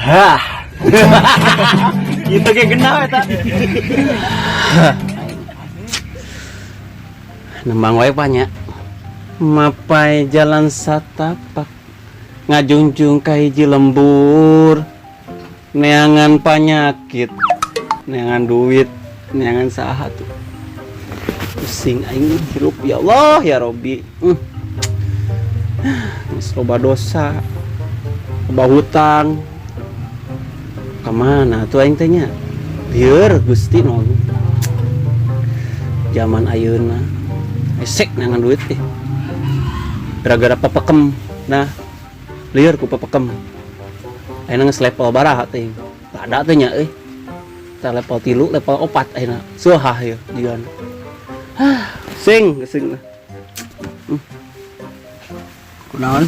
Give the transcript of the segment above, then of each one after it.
Hah. Itu ge genah eta. Nembang wae banyak. Mapai jalan satapak ngajungjung ka hiji lembur, neangan panyakit, neangan duit, neangan saha tuh. Pusing aing hirup, ya Allah ya Robbi. Geus loba dosa, loba hutang. Kemana tuh aing teh nya? Lieur Gusti nu. Zaman ayeuna esek neangan duit teh gara-gara papekem. Nah, lieur ku papekem. Ayeuna geus level baraha teh? Ada teh nya euy. Tah, level 3, level 4 ayeuna. Suah ya jigan. Hah, sing sing. Kunaon?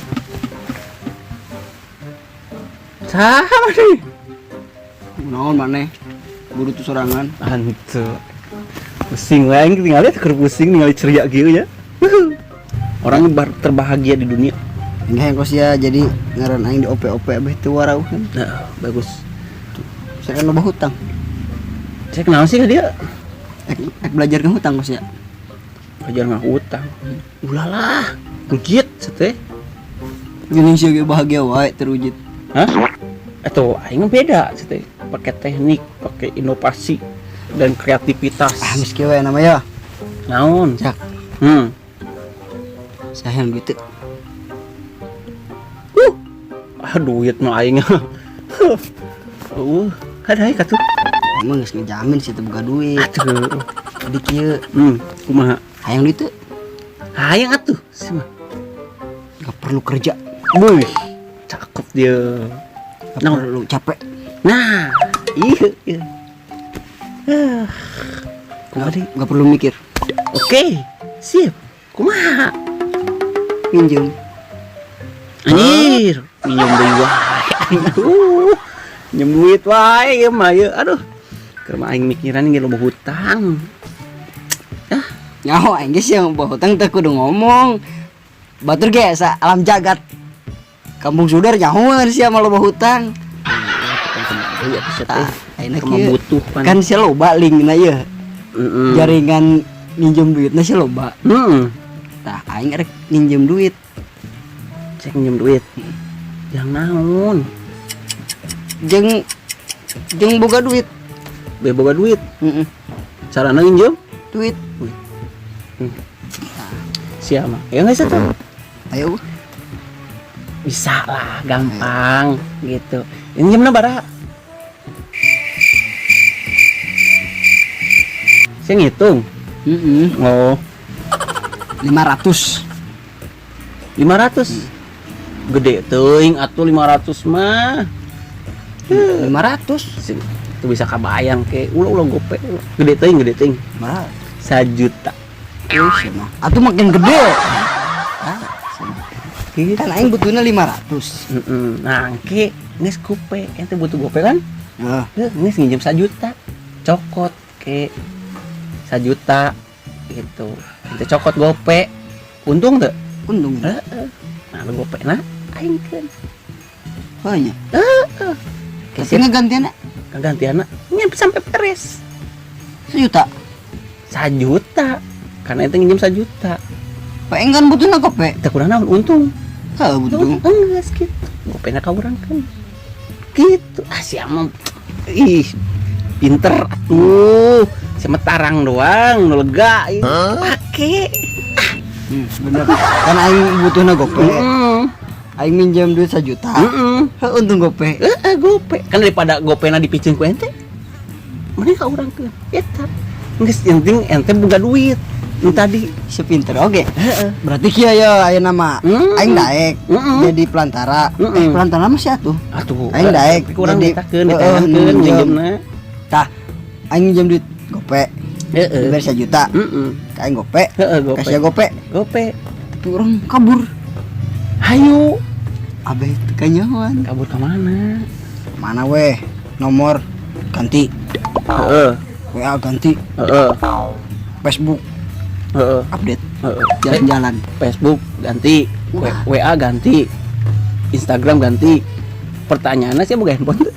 Saha nih? Kunaon maneh? Buru tuh sorangan. Hantu. Pusing we aing tinggal keur pusing ningali ceria kieu ya. Orang terbahagia di dunia. Enggak yang kos ya, jadi ngaran aing di OP-OP abeh teu warauhan. Nah, bagus. Saya kan loba hutang. Saya kenal sih ke dia. Ek, ek belajar ke hutang kos ya. Belajar nggak hutang. Ulah lah. Rujit sete. Gini sih ge bahagia wae terwujud. Hah? Atau aing mah beda sete. Pakai teknik, pakai inovasi dan kreativitas. Ah, geus kieu we nama ya. Naon? Cak, saya yang duit teu. Ah, duit mah aing. Ada katuh. Emang geus ngejamin sih teu boga duit. Atuh. Jadi kieu, Kumaha? Hayang duit teu? Hayang atuh, sih mah. Gak perlu kerja, Wih, cakep dia. gak Naon? Perlu capek. Nah, iya. Ah. Kumaha deui? Gak perlu mikir. Oke, sip. Kumaha? Minjem. Anjir, minjem deui wae. Aduh, minjem duit wae ieu mah ieu. Aduh. Keur mah aing mikiran ge loba hutang. Nyaho aing geus yang bawa hutang teh kudu ngomong. Batur ge sa alam jagat. Kampung Sudar nyahoan sia mah loba hutang. Iya, bisa teh. Tah, ayeuna Keur mah kieu. butuh pan. Kan sia loba linkna ieu. Jaringan minjem duitna sia loba. Tah, aing rek minjem duit. Cek minjem duit. Yang naon? Jeung jeung boga duit. Be boga duit. Heeh. Carana nginjem? Duit. Siapa? Ya nggak sih tuh? Ayo. Bisa lah, gampang gitu. Ini gimana bara? Saya ngitung. Heeh. Oh, 500. 500. Gede teuing atuh 500 mah. 500. Sing, itu bisa kabayang ke ulah ulah gope. Gede teuing, gede teuing. 500. Sajuta. Ih, mah. Atuh makin gede. Ah, Gitu. kan aing butuhna 500. Heeh. Nah, engke geus gope, ente butuh gope kan? Heeh. Heuh, geus nginjem sajuta. Cokot ke sajuta gitu. Ente cokot gope. Untung tuh. Untung. Heeh. Nah, lu gope na aing keun. Oh nya. Heeh. Tapi ngegantianna Gantianna nya sampai beres. sejuta. Sajuta. Karena ente nginjem sajuta. Pak aing kan butuhna gope. Teu kurang naon untung. Heuh, butuh. Enggak gitu. Gope na ka urang kan. Gitu. Ah, siapa ih pinter atuh. Siapa tarang doang, nu lega ih. Pake. Bener. Kan aing butuhna gope. Aing minjem duit sejuta. Heuh, untung gope. Heeh, gope. Kan daripada gopena dipicen ku ente. Mending ka urang keun. Eta. Geus yang penting ente boga duit. Nu tadi. Sepinter oge. Heeh. Berarti kieu ya ayeuna mah. Aing daek jadi pelantara. Eh, pelantara mah sia tuh. Atuh. Aing daek kurang jadi ditakeun, heeh, ditahankeun minjem. minjemna. Tah, aing minjem duit gope. Heeh. Diberi sejuta. Ka aing gope. Heeh, gope. Kasih gope. Gope. Tapi orang kabur. Hayu. Abeh teu kanyahoan. Kabur ke mana? Mana weh? Nomor ganti. Heeh. WA ganti. Heeh. Facebook Heeh. update. Heeh. Jalan-jalan. Facebook ganti, Wah. WA ganti, Instagram ganti. Pertanyaannya sih boga handphone teu?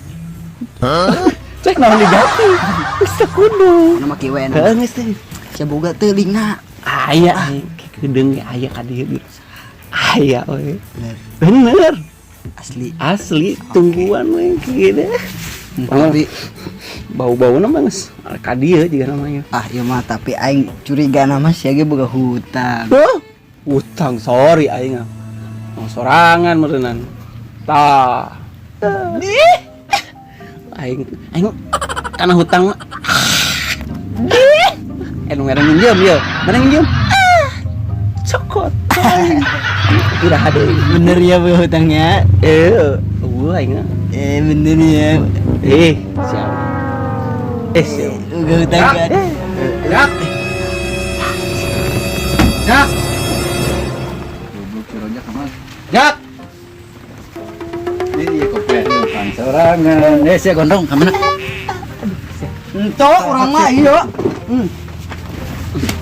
Cek naon diganti. Geus teu kudu. Nama kieu we. Heeh, geus teh. Sia boga telinga. Aya aing kedeung ge aya ka dieu. Aya we. Bener. Bener. Asli. Asli tungguan we kieu deh. Tapi bau-bau mah geus ka dieu juga namanya. Ah, ieu mah tapi aing curiga nama sia ge boga hutang. Huh? Utang sorry aing ah. Mau sorangan meureunan. Tah. Ih. Aing aing kana hutang mah. Ih. Eh, nu mere nginjem ieu. Mana nginjem? Ah. Cokot. Iraha deui. Bener ya boga hutangnya? Eh, eueuh aing mah. Eh, bener ya. Eh, siapa? Eh, siapa? Boga hutang kan. Jak. Jak. Goblok si Rojak kemana? Jak. Ini kopi hutang sorangan. Eh, sia gondrong ka mana? Ento urang mah ieu.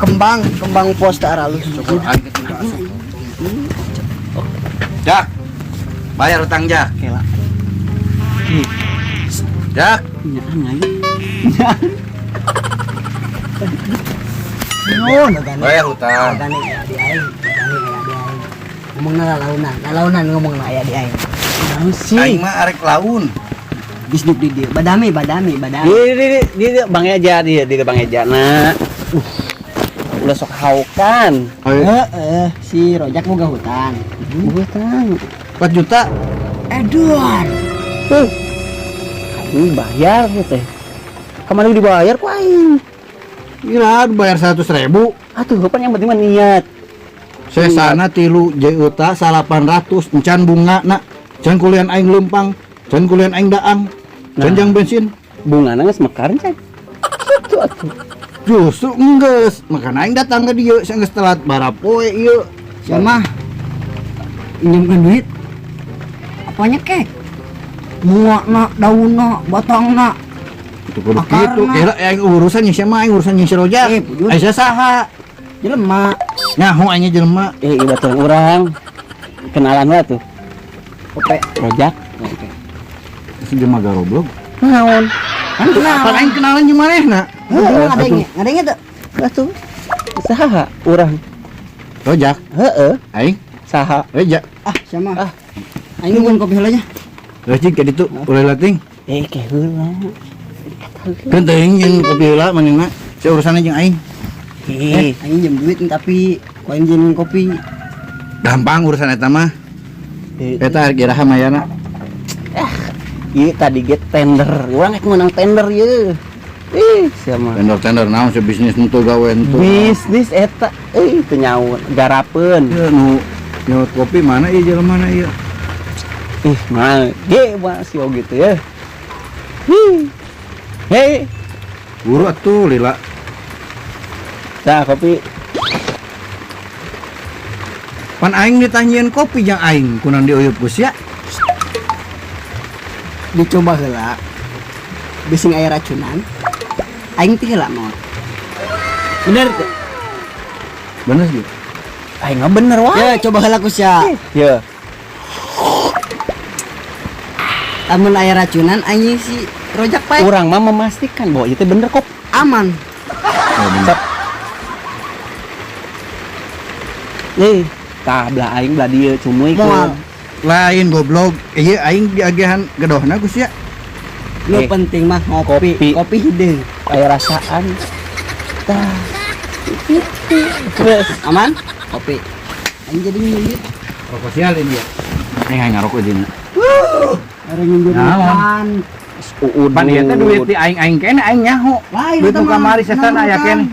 Kembang, kembang pos teh aralus. Aing ketinggalan. Jak. Bayar utang Jak. Kela. Jak. Nyaan aing. Nuhun, bagane. Bayar hutang. Bagane aya di aing, bagane aya di aing. Ngomongna lalaunan, lalaunan ngomongna aya di aing. Naon sih? Aing mah arek laun. Bisnis di dieu. Badami, badami, badami. Di Bang Eja dia, di Bang Eja na. Ulah sok haukan. Heeh, si Rojak boga hutang. Hutang. 4 juta. Edun. Aing bayar teh. Kemarin dibayar ku aing. Gila, bayar 100.000. Atuh, pan yang penting mah niat. Sesana 3 juta 800 encan bunga na. Can kulian aing lempang, can kulian aing daang, can Nah. jang bensin. Bungana geus mekar can. Kitu atuh. Justru enggeus, makana aing datang ke dieu, sia geus telat barapoe ieu. Sia mah minjemkeun duit. Apanya kek? Muakna, daunna, batangna. Itu kudu Akarna. kitu. Kira aing urusan jeung sia mah, aing urusan jeung si Rojak. Eh, pujur. Aing sia saha? Jelema. Nyaho aing jelema. Eh, ieu baturan urang. Kenalan we atuh. Oke. Rojak. Oke. Si jelema garoblog. Naon? Kan kenalan. Pan aing kenalan jeung manehna. Heeh, ngadenge, ngadenge teu? Atuh. Saha urang? Rojak. Heeh. Aing Saha? Rojak. Ah, sia mah. Ah. Aing nungguan kopi heula nya. Terus jeung ka ditu ulah lating. Eh, ke heula. Kan teuing jeung kopi heula manehna. Sia urusanna jeung aing. Eh, Aing jam duit tapi ku aing jeung kopi. Gampang urusan eta mah. Eta arek iraha mayana. Ah, ieu tadi ge tender. Urang rek menang tender ieu. Ih, sia mah. Tender-tender naon sih bisnis henteu gawe henteu. Bisnis eta euy teu nyaun, garapeun. Ieu nu nyaut kopi mana ieu jelema mana ieu? Ih, mah ge mah si oge teh ya. Hi. Hei, Buru atuh lila. Tah kopi. Pan aing ditanyieun kopi jeung aing kunaon diuyup ku sia? Dicoba heula. Bising aya racunan. Aing teh heula maot. Bener teu? Bener sih. Aing mah bener wae. Ya, coba heula ku sia. Ya. Lamun aya racunan anjing si Rojak pae. Urang mah memastikan bahwa itu bener kok. Aman. Oh, bener. Sok. Nih, tah belah aing belah dieu cumuy Moal. Lain goblok. Ieu aing diagehan gedohna ku sia. Nu Eh. penting mah ngopi, Kopi. kopi hideung. Aya rasaan. Tah. Terus Aman? Kopi. Aing jadi nyuyut. Rokok sial ini ya. Aing hayang ngarokok jeung. Orang nyuyut Naon? makan. Uud. Pan ieu teh duit di aing-aing kene aing nyaho. Lain Duit eta nu mah. kamari sesana aya Naon, kene.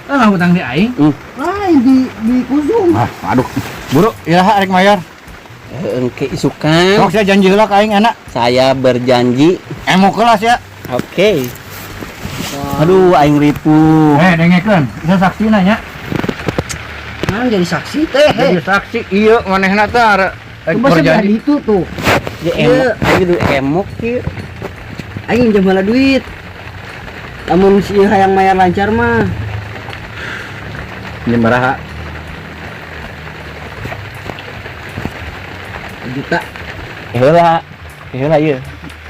Lah hutang di aing. Lain di kusung. Ah, aduh. Buru, iraha arek mayar. Engke isukan. Sok sia janji heula ka aing enak. Saya berjanji. Emo kelas ya. Oke. Aduh, aing ripuh. Eh, dengekeun. Isa saksina nya. Nah, jadi saksi teh. Jadi saksi ieu manehna teh arek Coba sebelah berjanji. itu tuh. Dia emok, aing kudu emok kieu. Aing minjem heula duit. Lamun si hayang mayar lancar mah. Minjem baraha? Juta. Heula. Heula ieu.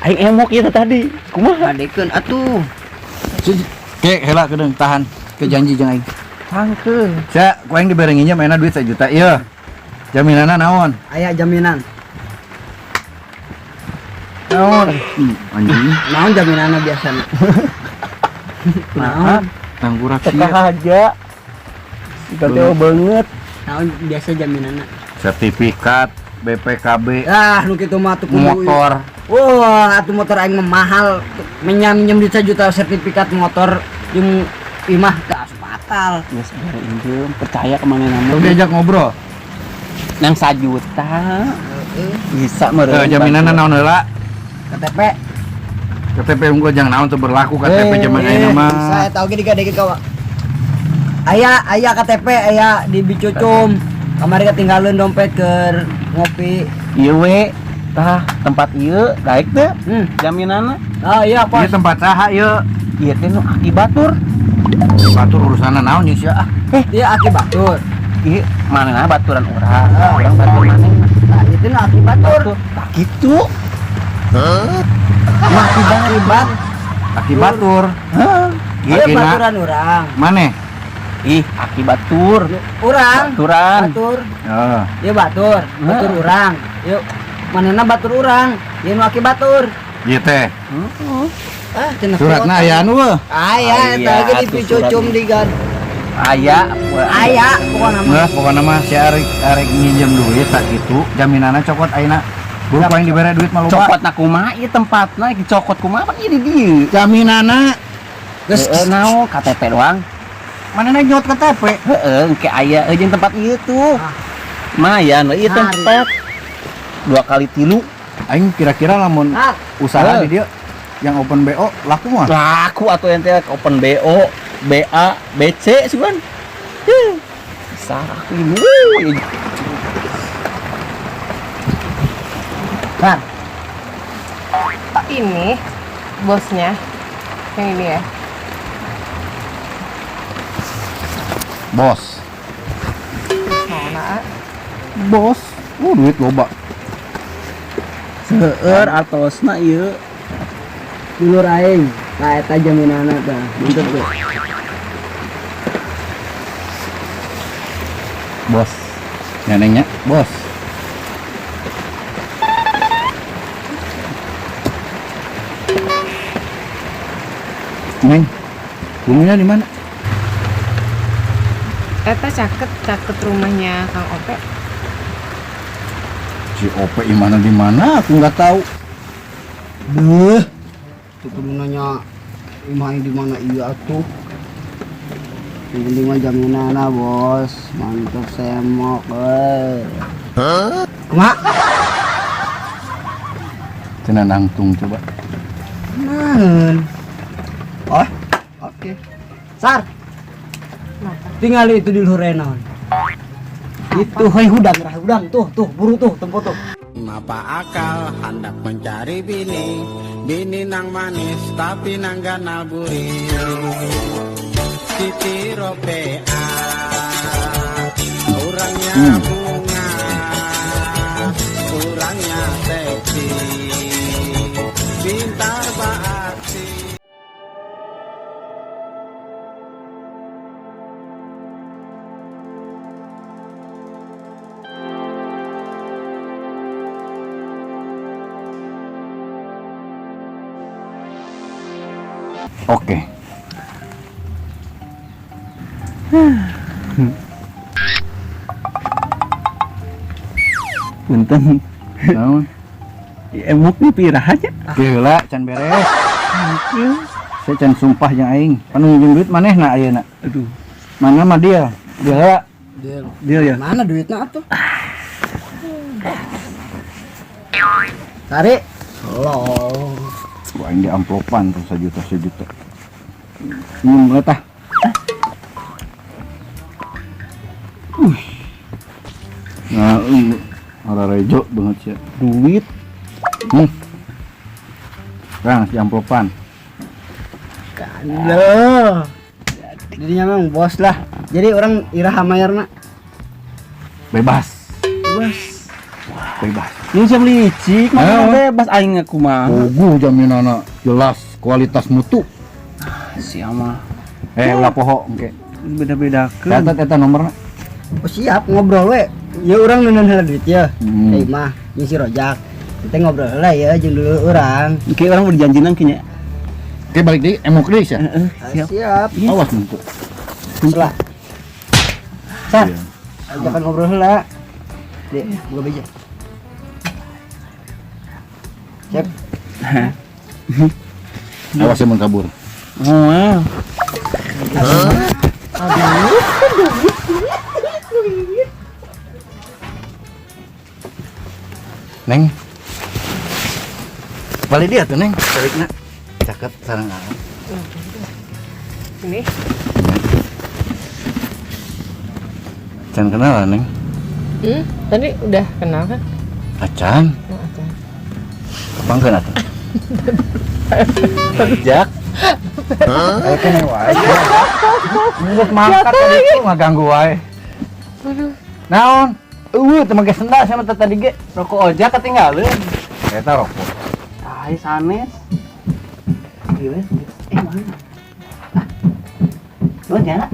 Aing emok ieu tadi. Kumaha? Adekeun atuh. Ke heula kedeung tahan ke janji jeung aing. Tangkeun. Sia, ku aing dibere nginjem ayeuna duit 1 juta ieu. Jaminanna naon? Aya jaminan. Naon? Anjing, Naon jaminanna biasana? Naon? tanggurak Teka sia. aja. Siga teh banget. Naon biasa jaminanna? Sertifikat BPKB Ah, nu kitu mah atuh kudu. motor. Wah, atuh motor aing mah mahal. Menyam-nyam duit 1 juta sertifikat motor jeung imah teu asup akal. Geus bere injem, percaya ke manehna Tuh mah. diajak ngobrol. Nang 1 juta. Bisa meureun. Teu jaminanna naon heula? KTP. KTP unggul jangan naon teu berlaku KTP zaman ayeuna mah. Saya tahu ge digadekeun ka Aya, aya KTP aya di Bicucum. Kamari ketinggalan dompet keur ngopi. Ieu we. Tah, tempat ieu daek teu jaminanna. Oh iya, Ieu Pos. tempat saha ieu? Ieu teh nu aki batur. Batur urusanna naon jeung sia ah. Dia aki batur. Ieu manehna baturan urang, urang batur manehna. Nah, itu nu aki batur. Tah kitu. Akibat Aki batur. Hah? Iya Akina. baturan urang. Maneh? Ih, aki batur. Urang. Baturan. Batur. Heeh. Iya batur, batur urang. Yuk, manehna batur urang. Ieu nu aki batur. Ieu teh. Ah, cenah. Suratna aya anu weuh. Aya eta Aya, ge atuh dipicucum suratna. di gan. Aya, Aya pokona mah. Geus pokona mah si arek arek nginjem duit sakitu jaminanna cokot ayeuna. Buru ku aing dibere duit mah loba. Cokot na kumaha ieu tempatna iki cokot kumaha pan ieu di dieu. Jaminanna Geus Heeh, naon KTP doang. manehna nyot KTP. Heeh, engke aya jeung tempat ieu tuh. Ah. Lumayan we ieu Hari. tempat. 2 kali 3. Aing kira-kira lamun Ah, usaha Heuh. di dieu yang open BO laku mah. Laku atuh ente open BO, BA, BC sugan. Huh. Besar aku ini. Wuh, Kar. Oh ini bosnya yang ini ya. Bos. Mana? Bos. Duit loba. Seueur atosna ieu. Dulur aing. Nah, eta jaminanna tah. Mantep tuh. Bos. Nenengnya, bos. Neng, bumbunya di mana? Eta caket, caket rumahnya Kang Ope. Si Ope di mana di mana? Aku nggak tahu. Beuh. Tuh kudu nanya imah di mana iya atuh. Yang penting mah jaminanna, Bos. Mantep semok euy. Kumaha? Cenah nangtung coba. Naon? Oh, oke. Sar. Kenapa? Tinggal itu di luhur naon. Itu hei hudang, rah hudang tuh, tuh buru tuh tempo tuh. Mapa akal hendak mencari bini, bini nang manis tapi nang ganal buri. Siti Ropea, orangnya bunga, orangnya seksi, pintar beraksi. Oke. Punten. Naon? Emok nih piraha nya. Geula can beres. Saya can sumpah jeung aing. Pan nginjem duit manehna ayeuna. Aduh. Mana mah dia? Dia heula. Deal. Deal ya. Mana duitnya atuh? Tarik. Loh. Wah, aing di amplopan tuh sejuta sejuta. Minum tah. Nah, ini rejo banget sih. Duit. Kang, si amplopan. Loh. Jadinya memang bos lah. Jadi orang iraha mayarna. Bebas. Bebas. Bebas. Ini jam licik, mana bebas aing aku mah. Puguh jaminana jelas kualitas mutu. Siapa? Ulah poho engke. Beda-bedakeun. Catat eta nomorna. Oh siap ngobrol we. Ya urang nunun heula duit ya. Euy mah jeung si Rojak. Kita ngobrol heula ya jeung dulu urang. Oke, orang udah janjinan kayaknya. Oke, balik deui emok deui sia. Heeh, Siap. Siap. Awas numpuk. Lah. Sar. Ajakan ngobrol heula. Dek, buka beja. Siap. Awas mun kabur. Oh, wow. Neng. Balik dia tuh, Neng. Balikna. Caket sareng Aa. Ini. Can kenalan, Neng. Tadi udah kenal kan? Acan. Oh, acan. Kepangkeun atuh. Jak. Ayo kene wae. Geus mangkat tadi tuh ngaganggu wae. Aduh. Naon? Eueuh teu make sendal sama teh tadi ge. Rokok ojek ketinggalan. Eta rokok. Tai sanes. Gila. Mana? Ah. Lo nya.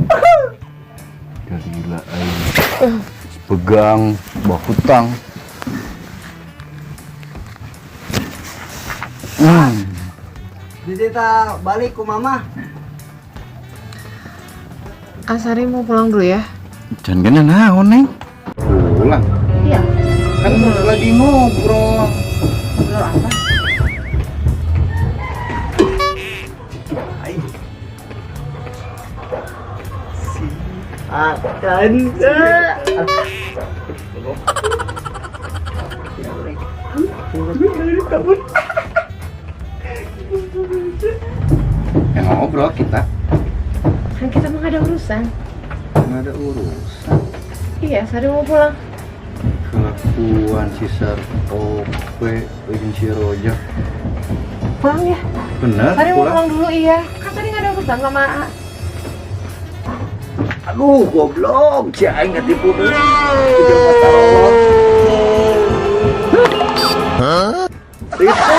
Gila aing. Pegang bawa hutang. Jadi kita balik ku mama. Asari mau pulang dulu ya. Can gana naon, Neng? Pulang. Iya. Kan lagi ngobrol. Ngobrol apa? Akan. Yang ngobrol kita. Kan kita mah gak ada urusan. Nggak ada urusan. Iya, Sari mau pulang. Kelakuan si Sartope, jeung si Rojak. Pulang ya? Bener, Sari mau pulang. pulang dulu, iya. Kan tadi gak ada urusan sama A. Aduh, goblok. Si aing ngatipu deui. Jeung mata rolot. Itu.